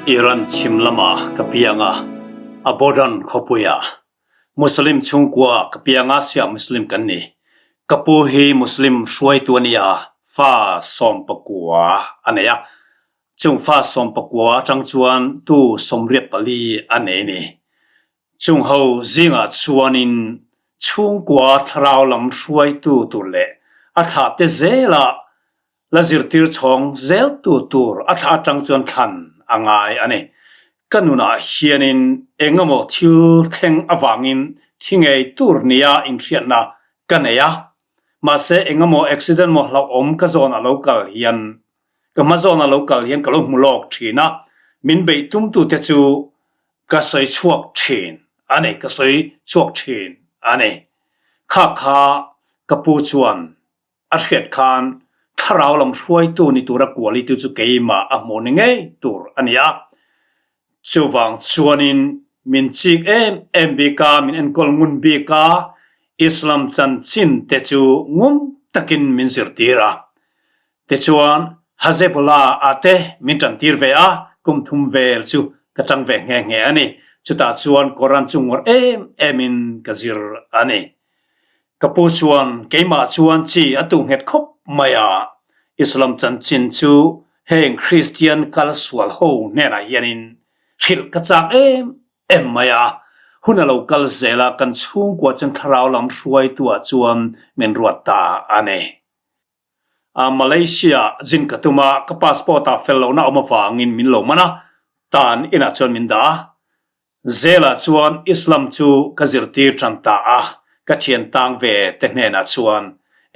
Iran chhim lama ka piang a, Abadan khawpuiah Muslim chhungkua ka piang a, Shia Muslim kan ni. Ka pu hi Muslim hruaitu a ni a, fa 19 a nei a. Chung fa 19 atang chuan tu 84 a nei a ni. Chung ho zingah chuanin chhungkua thlarau lam hruaitu tur leh a thlahte zela la zirtir chhawng zeltu tur a thlah atang chuan thlan a ngai a ni. Ka nunah hianin engemaw thil thleng avangin thi ngei tur nia inhriatna ka nei a, mahse engemaw accident maw hlauhawm ka zawn a lo kal hian ka hma zawn a lo kal hian ka lo hmu lawk thin a, min beih tumtute chu Ka sawi chhuak thin a ni, ka sawi chhuak thin a ni. Kha kha ka pu chuan a hriat khan thlarau lam hruaitu ni tura quality chu keimah a hmuh ni ngei tur a ni a. Chuvang chuanin min chik em em bik a, min enkawl ngun bik a, Islam chanchin te chu ngun takin min zirtir a. Tichuan, Hazebola a te min tantir ve a, kum thum vel chu ka tang ve nghe nghe a ni. Chutah chuan Koran chu ngawrh em emin ka zir a ni. Ka pu chuan keimah chuan chi a tu nghet khawp mai a, Islam chanchin chu heng Kristian kal sual ho hnenah hianin hrilh ka chak em em mai a. Hun a lo kal zel a, kan chhungkua chuan thlarau lam hruaituah chuan min ruat ta a ni. Malaysia zin ka tum a, ka passport ah fel lohna awm avangin min lo man a, tan inah chuan min dah a. Zelah chuan Islam chu ka zirtir tan ta a, ka thian tang ve te hnenah chuan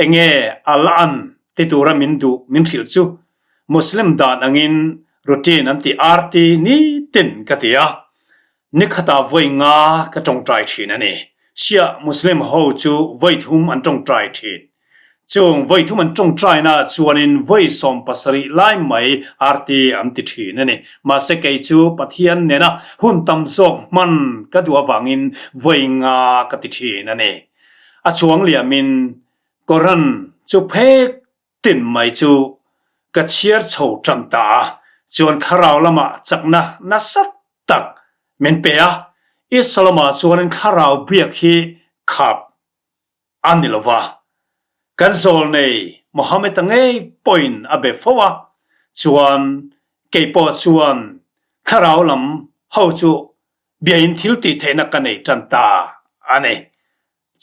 enge Allah an ti tura min duh min hrilh chu Muslim dan angin routine an tih RT nitin ka ti a, Ni khatah vawi nga ka tawngtai thin a ni. Shia Muslim ho chu vawi thum an tawngtai thin. Chung vawi thum an tawngtaina chuanin vawi 70 lai mai arti an ti thin a ni. Mahse kei chu Pathian nena hun tam zawk hman ka duh avangin vawi nga ka ti thin a ni. A chuang liamin Koran chu phek Tin mai chu ka chhiar chho tan ta a, chuan thlarau lamah chakna nasa tak min pe a, Islamah chuanin thlarau biak hi khap a ni lo va, kan zawlnei Mohammed-a ngei pawhin a be fo a, chuan kei pawh chuan thlarau lam ho chu biain thil tih theihna ka nei tan ta a ni.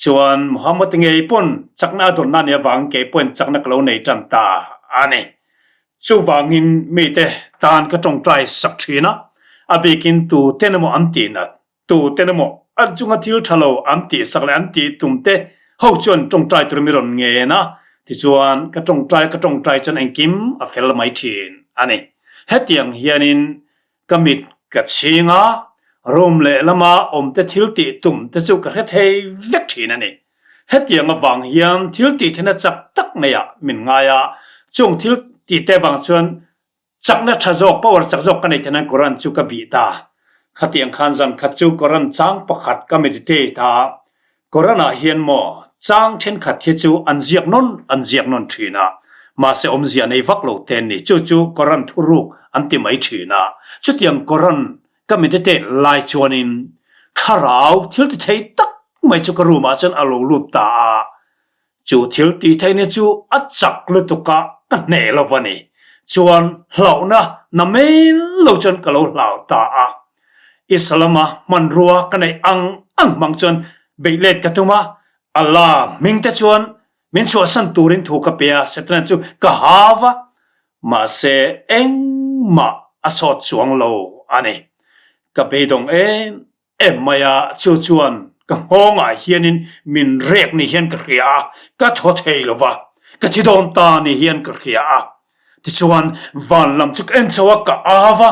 Chuan Muhammad ngei pawn chakna a dawnna nih avangin kei pawhin chakna ka lo nei tan ta a ni. Chuvangin mite tan ka tawngtai sak thin a, a bikin tu ten emaw an tih nat, tu ten emaw an chunga thil tha lo an tih sak leh an tih tum te ho chuan tawngtai tur mi rawn ngen a, tichuan ka tawngtai ka tawngtai chuan engkim a fel mai thin a ni. Hetiang hianin Ka mit ka chhing a, room lehlama awmte thil tih tum te chu ka hre thei vek thin a ni. Hetiang avang hian thil tih thena chak tak neiah min ngai a, chung thil tih te vang chuan chakna tha zawk, power chak zawk ka nei thenan Quran chu ka bih ta. Khatiang khan zan khat chu Quran chang pakhat ka meditate a, Koran ah hian maw chang thenkhat hi chu an ziak nawn an ziak nawn thin a, mahse awmzia nei vak lo te ni chu chu Koran thuruk an ti mai thin a, chutiang Koran ka meditate lai chuanin thlarau thil ti thei tak mai chu ka room ah chuan a lo lut ta a, chu thil ti thei ni chu a chak lutuk a ka hneh lo va ni, chuan hlauhna na mai lo chuan ka lo hlau ta a. Islam-a hmanrua ka neih ang ang hmang chuan beih let ka tum a, Allah hming te chuan min chhuahsan turin thu ka pe a, Setana chu ka hau a, mahse engmah a sawt chuang lo a ni. Ka beidawng em em mai a, chu chuan ka nghawngah hianin min rek ni hian ka hria a, ka thaw thei lo va, ka thi dawn ta ni hian ka hria a. Tichuan, van lam chu ka en chho a, ka au a,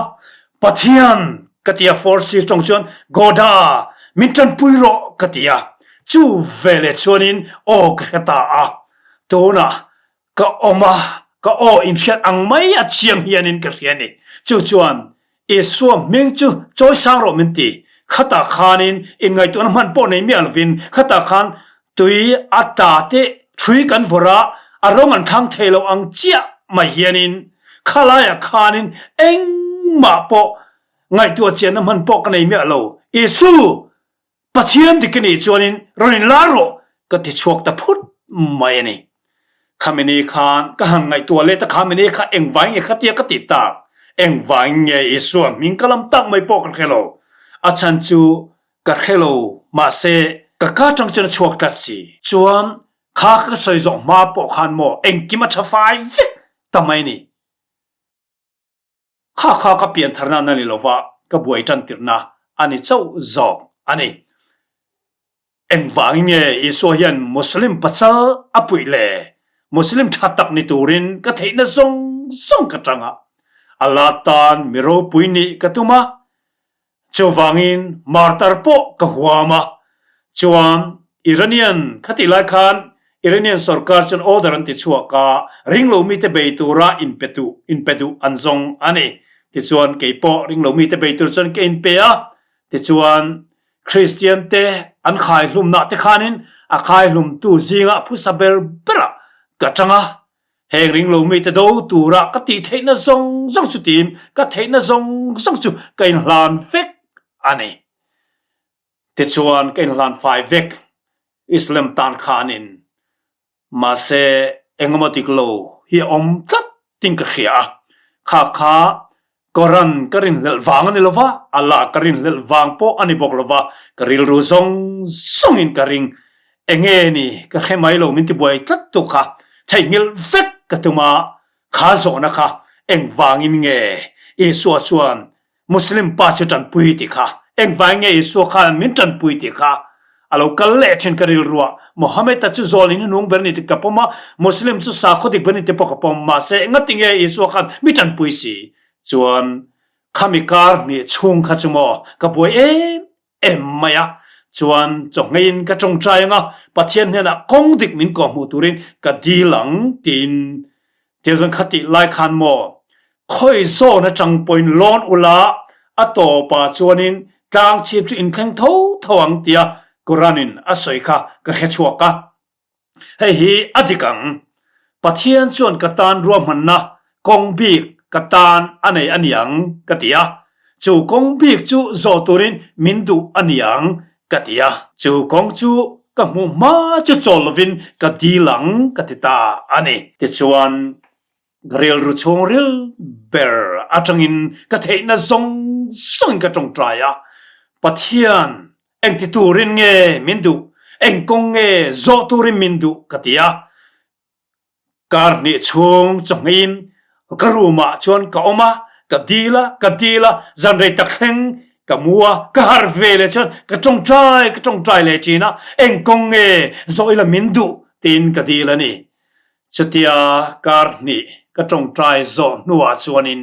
Pathian! ka ti a, Forsi tawng chuan, Goda! Min tanpui rawh! ka ti a. Chu veleh chuanin aw ka hre ta a, tunah ka awm a, ka aw inhriat ang mai a chiang hianin ka hria a ni. Chu chuan Isua hming chu chawi sang rawh min ti. Khatah khanin inngaihtuahna hman pawh nei miah lovin khatah khan. Tui a ta te ṭhui kan vawrh a, a rawng an thlang thei lo ang chiah mai hianin khalaiah khanin engmah pawh ngaihtuah chianna hman pawh ka nei miah lo. Isu! Pathian dik i nih chuanin rawn inlar rawh ka ti chhuak ta phut mai a ni. Khamini khan ka han ngaihtuah leh ta khamini kha engvai nge khatia ka tih tak? Engvai nge Isua hming ka lam tak mai pawh ka hre lo. A chhan chu ka hre lo mahse ka ka tang chuan a chhuak tlat si. Chuan kha ka sawi zawh hma pawh khan maw engkim a tha fai vek ta mai ni. Kha kha ka pian tharna na ni lova ka buai tan tirhna a ni chauh zawk a ni. Engvangin nge Isua hian Muslim pachal a puih le? Muslim tha tak ni turin ka theihna zawng zawng ka tang a, Allah tan mi ropui nih ka tum a, Chuvangin martar pawh ka huam a, chuan Iranian khatih lai khan Iranian sorkar chuan order an ti chhuak a, ringlo mite bei tura inpe duh inpe duh an zawng a ni. Tichuan kei pawh ringlo mite bei tur chuan ka inpe a, tichuan Kristian te an khaihlumnah te khanin a khaihlumtu zingah phusa ber berah ka tang a, Heng ringlo mite do tura ka tih theihna zawng zawng chu tiin ka theihna zawng zawng chu ka inhlan vek a ni. Tichuan ka inhlan fai vek Islam tan khanin mahse engemaw dik lo hi a awm tlat tin ka hria a, kha kha Koran ka rinhlelh vang a ni lova, Allah ka rinhlelh vang pawh a ni bawk lova, ka rilru zawng zawngin ka ring. Enge ni ka hre mai lo min tibuai tlat tu kha theihnghilh vek ka tum a, kha zawhna kha engvangin nge Isua chuan Muslim pa chu tanpui tih kha, engvangin nge Isua khan min tanpui tih kha a lo kal leh thin ka rilruah. Mohammed-a chu zawlin i nung ber ni tih ka pawm a, Muslim chu sakhaw dik ber ni tih pawh ka pawm. Mahse, engati nge Isua khan mi tanpui si? Chuan, khami kar hnih chhung kha chu maw ka buai em em mai a. Chuan, chawhngeiin ka tawngtai ang a, Pathian hnenah kawng dik min kawhhmuh turin ka dil ang tiin Thil kha tih lai khan maw khawi zawn atang pawhin lawn ula a tawpah chuanin tlang chhip chu inthleng tho tho ang tia Quran in a sawi kha ka hre chhuak a. Hei hi a dik ang. Pathian chuan ka tan ruahmanna kawng bik ka tan a nei a niang ka ti a. Chu kawng bik chu zawh turin min duh a niang ka ti a. Chu kawng chu ka hmuh hma chu chawl lovin ka dil ang ka ti ta a ni. Tichuan, ka rilru chhungril ber atangin ka theihna zawng zawngin ka tawngtai a, Pathian, engti turin nge min duh, eng kawng nge zawh turin min duh ka ti a. Kar hnih chhung chawhngeiin ka room ah chuan ka awm a, ka dil a, ka dil a, zan rei tak thleng ka mu a, ka harh ve leh chuan ka tawngtai ka tawngtai leh thin a, eng kawng nge zawh ila min duh tiin ka dil a ni. Chutia kar hnih ka tawngtai zawh hnuah chuanin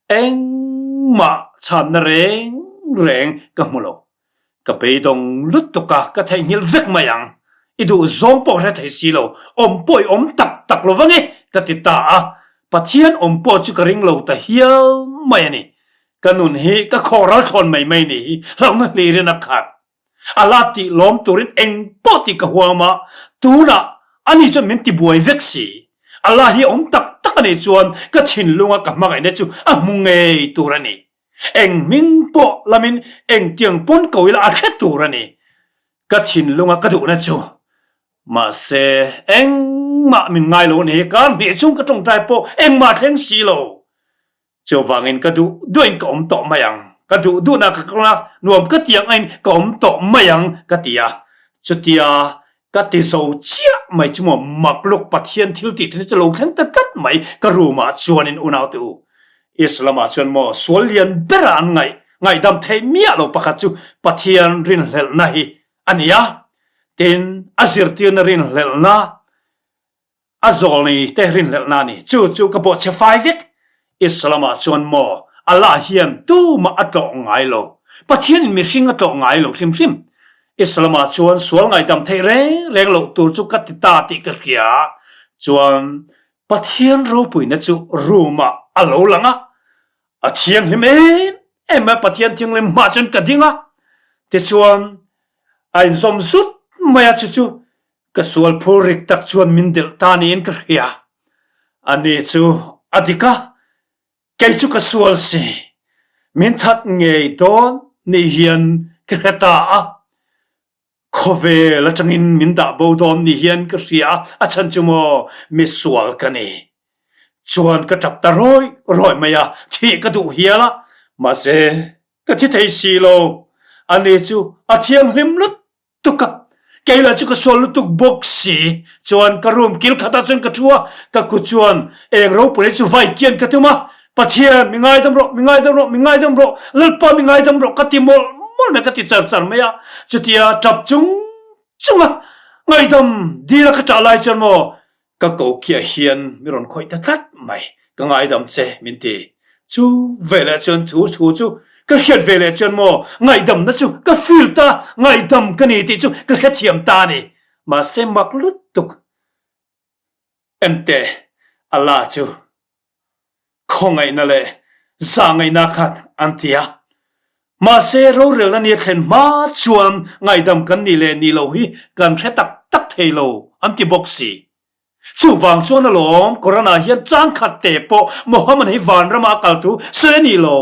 engmah chhanna reng reng ka hmu lo. Ka beidawng lutuk a, ka theihnghilh vek mai ang. I duh zawng pawh hre thei si lo, awm pawh i awm tak tak lo vang e, ka ti ta a. Pathian awm pawh chu ka ring lo ta hial mai a ni. Ka nun hi ka khaw ral thlawn mai mai ni hi hlauhna hlirin a khat. A la tih lawm turin eng pawh tih ka huam a, tunah ani chuan min tibuai vek si. Allah hi awm tak tak a nih chuan ka thinlunga ka hmangaihna chu a hmu ngei tur a ni. Eng hming pawh lamin engtiang pawn ko ila a hre tur a ni. Ka thinlunga ka duhna chu. Mahse, engmah min ngai lo a ni hi, kar hnih chung ka tawngtai pawh engmah thleng si lo. Chuvangin ka duh duhin ka awm tawh mai ang, ka duh duhna ka kal a, nuam ka ti ang aiin ka awm tawh mai ang ka ti a. Chutia Ka ti zo chiah mai chu maw makluk Pathian thil tih te chu lo thleng ta tlat mai ka room ah chuanin unaute u Islam ah chuan maw sual lian bera an ngaih ngaihdam theih miah lo pakhat chu Pathian rinhlelhna hi a ni a tin a zirtirna rinhlelhna A zawlnei te rinhlelhna a ni. Chu chu ka bawhchhe fai vek. Islam ah chuan maw Allah hian tumah a tlawh ngai lo. Pathian in mihring a tlawh ngai lo hrim hrim. Islam ah chuan sual ngaihdam theih reng reng loh tur chu ka ti ta tih ka hria. Chuan Pathian ropuina chu room ah a lo lang a. A thianghlim em em mai Pathian thianghlim hmah chuan ka ding a. Tichuan a inzawm zut. mai a, chu chu ka sual phur rik tak chuan min delh ta niin ka hria. Ani chu a dik a, kei chu ka sual si. Min that ngei dawn nih hian ka hre ta a. Khawvel atangin min dah bo dawn ni hian ka hria a, a chhan chu maw mi sual ka ni. Chuan ka tap ta rawi rawi mai a, thih ka duh hial a, mahse ka thi thei si lo. Ani chu a thianghlim lutuk a, kei lah chu ka sual lutuk bawk si. Chuan ka room kil khatah chuan ka thu a, ka kut chuan eng ropui chu vai kian ka tum a, Pathian, mi ngaidam rawh, mi ngaidam rawh, mi ngaidam rawh, Lalpa mi ngaidam rawh ka ti mawlh mawlh mai, ka ti char char mai a. Chutia tap chung chunga ngaidam dil a ka ṭah lai chuan maw ka ko khiah hian mi rawn khawih ta tlat mai, ka ngaidam che min ti. Chu veleh chuan thu thu chu ka hriat veleh chuan maw ngaihdamna chu ka feel ta, ngaihdam ka ni tih chu ka hrethiam ta a ni. Mahse mak lutuk Emte, Allah chu khawngaihna leh zahngaihna khat an ti a. Mahse, rorelna ni a thlen hma chuan ngaihdam kan nih leh nih loh hi kan hre tak tak thei lo an ti bawk si. Chuvang chuan alawm Quran-ah hian chang khat te pawh Muhammad hi vanrama a kal thu sawi a nih lo.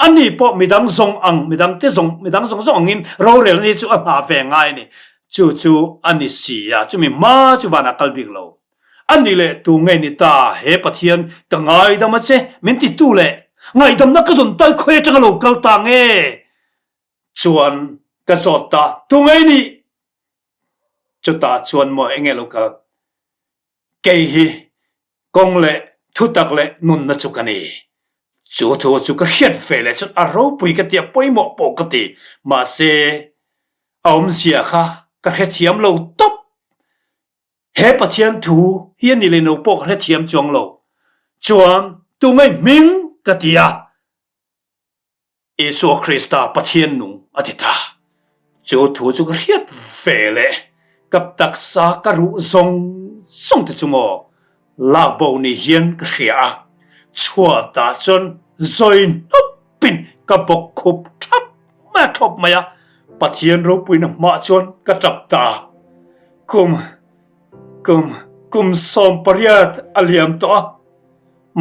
Ani pawh midang zawng ang, midang te zawng, midang zawng zawng angin rorelna ni chu a nghah ve ngai a ni. Chu chu a ni si a, chumi hma chu vanah kal bik lo. A ni leh tu nge ni ta, he Pathian ka ngaidam a che, min ti tu leh ngaihdamna ka dawn tai khawi atanga lo kal ta nge? Chuan ka zawt ta, tu nge ni? Chutah chuan maw enge lo kal? Kei hi kawng leh thutak leh nunna chu ka ni. Chu thu chu ka hriat ve leh chuan a ropui ka ti a, pawimawh pawh ka ti. Mahse, a awmzia kha ka hrethiam lo tawp. He Pathian thu hi a ni leh no pawh ka hrethiam chuang lo. Chuan tungai hming ka ti a. Isua Krista Pathian nung a ti ta. Chu thu chu ka hriat ve leh ka taksa ka ruh zawng zawng te chu maw lak bo ni hian ka hria a, chhuatah chuan zawi hnawpin ka bawk khup thap mai a thlawp mai a, Pathian ropuina hmah chuan ka tap ta. Kum kum kum 18 a liam tawh a.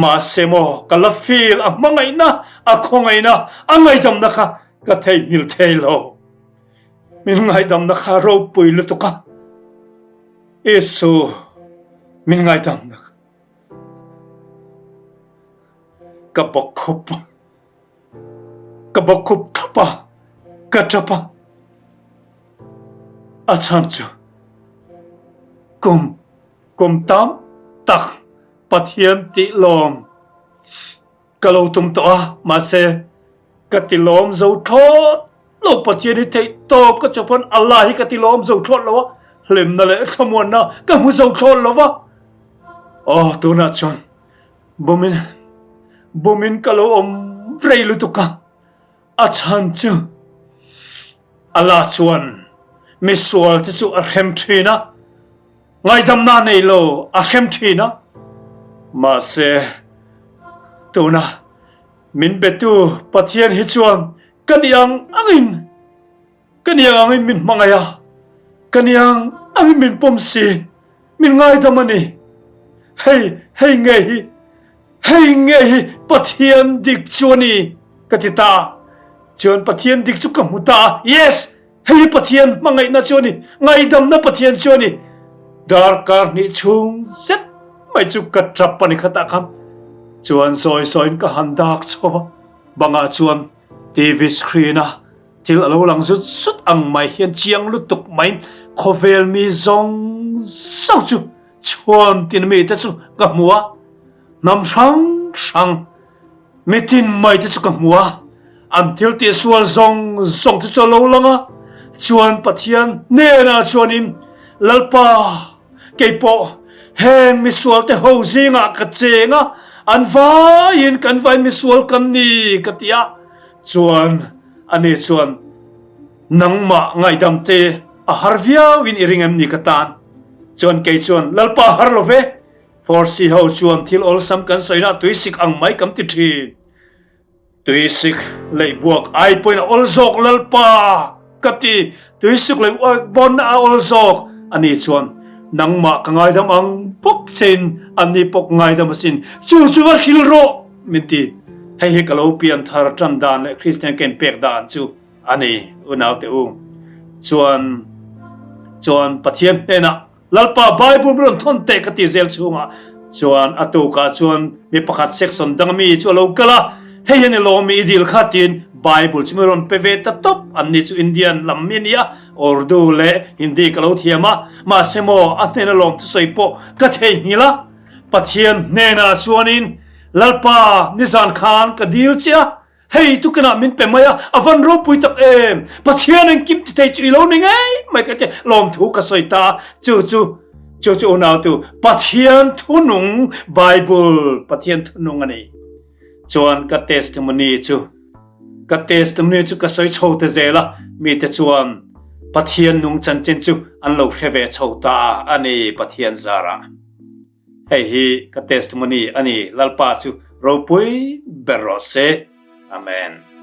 Mahse maw, ka la feel a hmangaihna, a khawngaihna, a ngaihdamna kha ka theihnghilh thei lo. Min ngaihdamna kha ropui lutuk a, Isu min ngaihdamna kha ka bawk khup a, ka bawk khup thlap a, ka tap a, a chhan chu kum kum tam tak Pathian tih lawm ka lo tum tawh a, mahse ka ti lawm zo thlawt lo. Pathian hi theih tawp ka chawp pawn Allah hi ka ti lawm zo thlawt lo a, hlimna leh thlamuanna ka hmu zo thlawt lo va. Aw tunah chuan bumin bumin ka lo awm rei lutuk a, a chhan chu Allah chuan misual te chu a hrem thin a. Ngaihdamna nei lo a hrem thin a, mahse tuna min betu Pathian hi chuan ka ni ang angin ka ni ang angin min hmangaih a, ka ni ang angin min pawm si, min ngaidam a ni. Hei, hei nge hi, hei nge hi Pathian dik chu a ni ka ti ta. Chuan Pathian dik chu ka hmu ta a, yes! Hei hi Pathian hmangaihna chu a ni, ngaidamna Pathian chu a ni. Darkar hnih chhung zet mai chu ka tap a ni khatah khan. Chuan sawi sawiin ka han dak chho va, bangah chuan TV screen a thil a lo lang zut zut ang mai hian chiang lutuk maiin khawvel mi zawng zawng chu chhuan tin mite chu ka hmu a, hnam hrang hrang Mitin mai te chu ka hmu a, an thil tihsual zawng zawng te chu a lo lang a, chuan Pathian hnenah chuanin, Lalpa, kei pawh heng misual te ho zingah ka cheng a, an vaiin kan vai misual kan ni, ka ti a. Chuan ani chuan, Nangmah ngaihdam te a har viauin i ring em ni ka tan? Chuan kei chuan, Lalpa, har lo ve, Forsi ho chuan thil awlsam kan sawina tuisik ang mai kan ti thin. Tuisik leihbuak ai pawhin a awl zawk Lalpa! ka ti, tuisuk leh uaik bawn a awl zawk. Ani chuan, Nangmah ka ngaidam ang bawk chein anni pawh ka ngaidam asin, chu chu va hril rawh, min ti. Hei hi ka lo pian thar tan dan leh Kristian ka inpek dan chu a ni, unaute u. Chuan, chuan Pathian hnenah Lalpa Bible min rawn thawn teh ka ti zel chhungah chuan a tukah chuan mi pakhat section dang mi chu a lo kal a, hei hian i lawm mi i dil kha tiin Bible chu min rawn pe ve ta tawp, anni chu Indian lam mi a ni a, Urdu leh Hindi ka lo thiam a, mahse maw a hnena lawm thusawi pawh ka theihnghilh a, Pathian hnenah chuanin Lalpa nizan khan ka dil che a, Hei tukinah min pe mai a, a van ropui tak em! Pathian engkim ti thei chu i lo ni ngei mai ka ti, lawmthu ka sawi ta a, chu chu, chu chu unautu, Pathian thunung, Bible, Pathian thunung a ni. Chuan ka testimony chu, ka testimony chu ka sawi chho ta zel a, mite chuan Pathian nung chanchin chu an lo hre ve chho ta a ni, Pathian zarah. Hei hi ka testimony a ni, Lalpa chu ropui ber rawh se. Amen.